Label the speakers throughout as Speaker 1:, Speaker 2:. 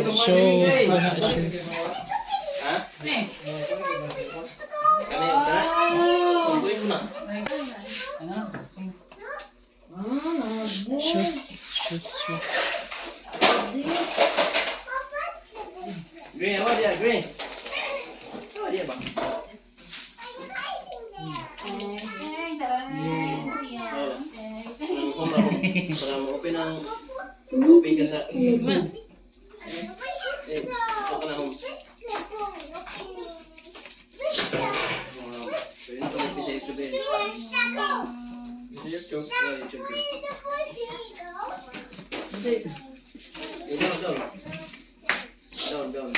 Speaker 1: Shoes. Ana, shoes.
Speaker 2: Ha? Kani ka? Uy mo na.
Speaker 1: Shoes. Shoes, shoes.
Speaker 2: Green, awa dia, green. Awa dia ba? Oh. Para mo open ang open ka sa eh, ito ka na home. Pwede na kami sa YouTube eh. Sa YouTube? Yeah, YouTube. Eh, down, down. Down, down.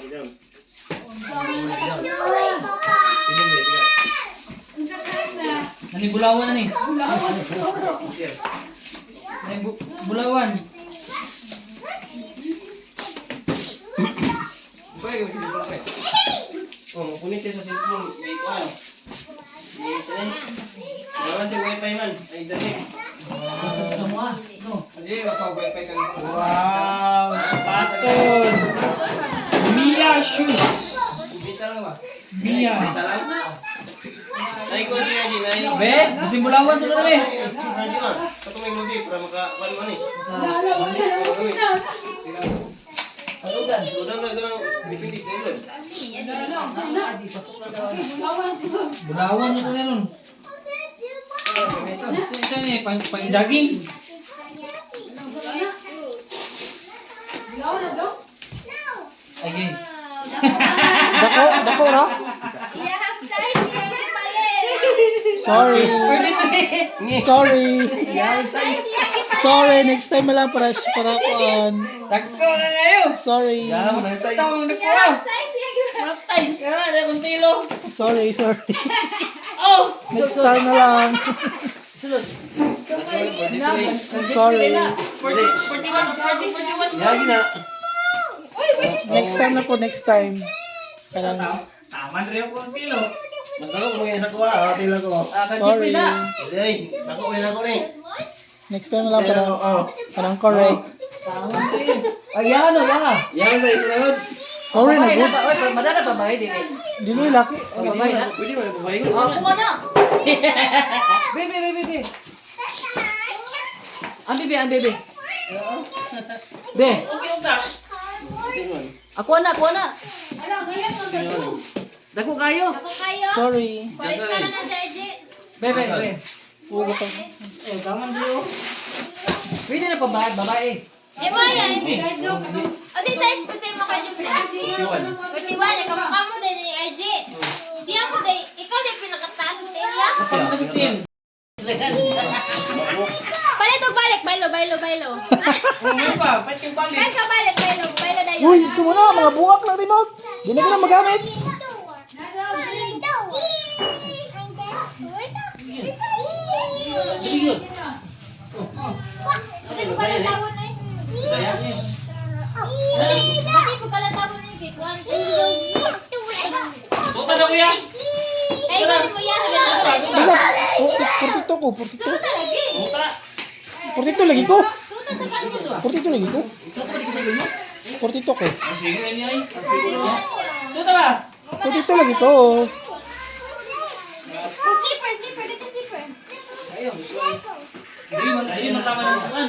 Speaker 2: Eh, down. Down. Silong, eh, tiga.
Speaker 3: Nani bulawan na ni.
Speaker 2: Here.
Speaker 3: Nani bulawan.
Speaker 2: Pwede ka mag-silong, pwede. Oh, mapunit siya sa cellphone. May kuwan. May isa na eh. Wala siya wifi man. Ay, internet.
Speaker 3: Wow, sapatos. Mia shoes.
Speaker 2: Bita lang ba?
Speaker 3: Mia.
Speaker 2: Bita lang? Ay, kuwan siya, Jin. Ay,
Speaker 3: Be, kasi bulawan sa dali.
Speaker 2: Hindi man. Sa tumay movie para maka kuwan man eh. Doon lang, doon lang. Dipindi, doon.
Speaker 3: Bulawan na dali nun. Ito, ito ni pang pang jogging. Ay,
Speaker 1: Dako, dako ra. Sorry.
Speaker 3: Pwede to eh.
Speaker 1: Sorry. Sorry, next time na lang para para kuan.
Speaker 3: Dako na kayo.
Speaker 1: Sorry.
Speaker 3: Tawang dako. Matay ka na, kung tilo.
Speaker 1: Sorry, sorry.
Speaker 3: Oh!
Speaker 1: Next time na lang. Sorry.
Speaker 3: 40, 41, 40, 41.
Speaker 2: Yagi na.
Speaker 1: Next time na po, next time. Parang,
Speaker 3: Tama na rin ako ang tilo.
Speaker 2: Mas dako kung sa kuha, ah, tila ko.
Speaker 1: Sorry.
Speaker 2: Ay, dako ko na ko ni.
Speaker 1: Next time na lang para,
Speaker 2: Oh.
Speaker 1: parang correct.
Speaker 3: Tama na rin.
Speaker 4: Ay, yaha no, yaha.
Speaker 2: Yan sa isunod.
Speaker 1: Sorry na
Speaker 4: Babae
Speaker 1: good.
Speaker 4: na, oy, madala pa ba dili?
Speaker 1: Dili laki.
Speaker 4: Oh, babae na.
Speaker 2: Pwede ba babae ko?
Speaker 4: Oh, kuha na. Bebe, bebe, bebe. Ang bebe, ang bebe. Be,
Speaker 3: Okay, okay.
Speaker 2: Tingnan.
Speaker 4: ako na, ako na. Dako kayo.
Speaker 1: Sorry.
Speaker 4: Bebe, bebe.
Speaker 1: Ugo pa.
Speaker 3: Eh, tama na rin.
Speaker 4: Pwede na pa ba, babae?
Speaker 5: Di ba yan? O di size po sa'yo mo kayo
Speaker 2: 51.
Speaker 5: 41, kamukha mo din ni RJ. Siya mo din, ikaw din pinakataas sa iya.
Speaker 3: Kasama ka sa team.
Speaker 5: Palit og balik, baylo, baylo, baylo.
Speaker 3: Oh, may pa. Pwede yung balik.
Speaker 5: Kahit ka balik, baylo, baylo dayon.
Speaker 1: Uy, sumuna, mga buwak lang remote. Di na ka na magamit.
Speaker 5: Kasi po kalang tawon eh. Kasi po kalang tawon eh. Kay Kuan.
Speaker 3: Buka na kuya.
Speaker 5: Ay, gawin mo yan.
Speaker 1: Basta, oh, 42 ko, 42.
Speaker 5: Suta lagi.
Speaker 3: Buka.
Speaker 1: 42 lagi ko.
Speaker 5: Suta sa ganun.
Speaker 1: 42 lagi ko. 42 ko.
Speaker 3: Ah, sige, yan ay. Suta ba?
Speaker 1: 42 lagi ko.
Speaker 5: So, slipper, slipper. Dito slipper.
Speaker 3: Ayun. Hindi man, ayun, matama na.